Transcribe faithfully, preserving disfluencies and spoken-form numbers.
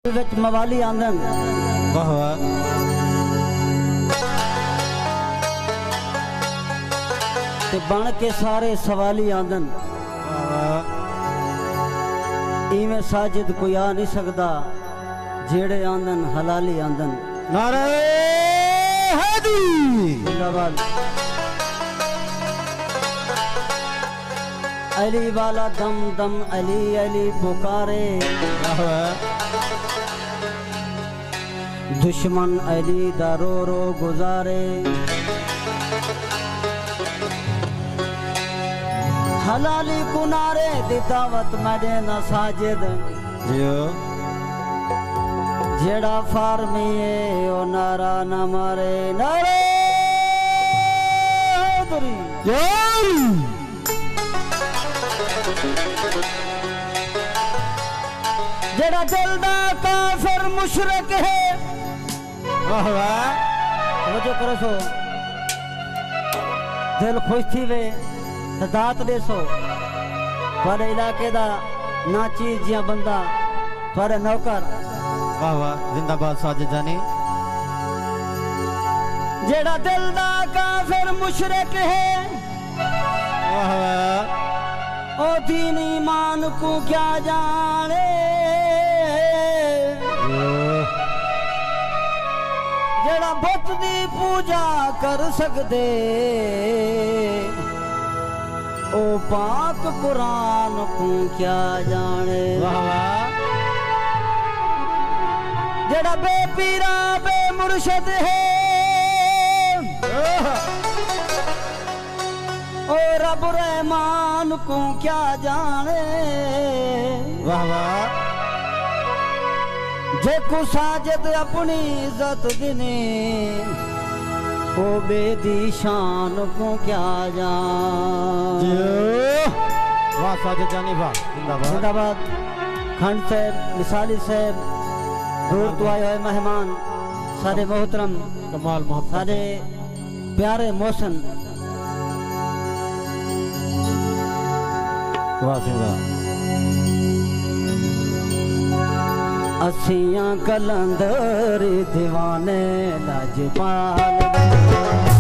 وچ موالی آندن۔ واہ واہ۔ تے بݨ کے سارے سوالی آندن۔ واہ واہ۔ ایویں ساجد کوئی آ نہیں سڳدا، جیڑھے آندن حلالی آندن۔ نعرہ حیدری۔ زندہ باد۔ علی والا دم دم علی علی پکارے۔ واہ واہ۔ دشمن علی دا رو رو گزارے۔ حلالی کنارے دی دعوت میں ݙینا ساجد۔ جیو۔ جیڑھا فارمی ہے او نعرہ نہ مارے۔ نعرہ حیدری۔ یار۔ جیڑھا دل دا کافر مشرک ہے۔ واہ واہ۔ توجہ کرو سو۔ دل خوش تھی وے تے دات ݙیسو۔ تہاݙے علاقے دا ناچیز جیہاں بندہ، تہاݙا نوکر۔ واہ واہ، زندہ باد ساجد جانی۔ جیڑھا دل دا کافر مشرک ہے، واہ واہ۔ او دین ایمان کوں کیا ڄاݨے۔ واہ۔ جیڑھا بت دی پوجا کر سڳدے، او پاک قرآن کوں کیا ڄاݨے۔ واہ واہ۔ جیڑھا بے پیرا بے مرشد ہے، او رب رحمان کوں کیا ڄاݨے۔ واہ واہ۔ جیکوں ساجد اپݨی عزت ݙیندے، او ٻئے دی شان کوں کیا ڄاݨے۔ جیو۔ واہ ساجد جانی واہ، زندہ باد۔ زندہ باد۔ کھنڈ صاحب، مثالی صاحب، دور توں آئے ہوئے مہمان، ساݙے محترم، کمال محبت۔ ساݙے پیارے محسن۔ واہ سئیں واہ۔ اسیاں قلندر دیوانے لجپال۔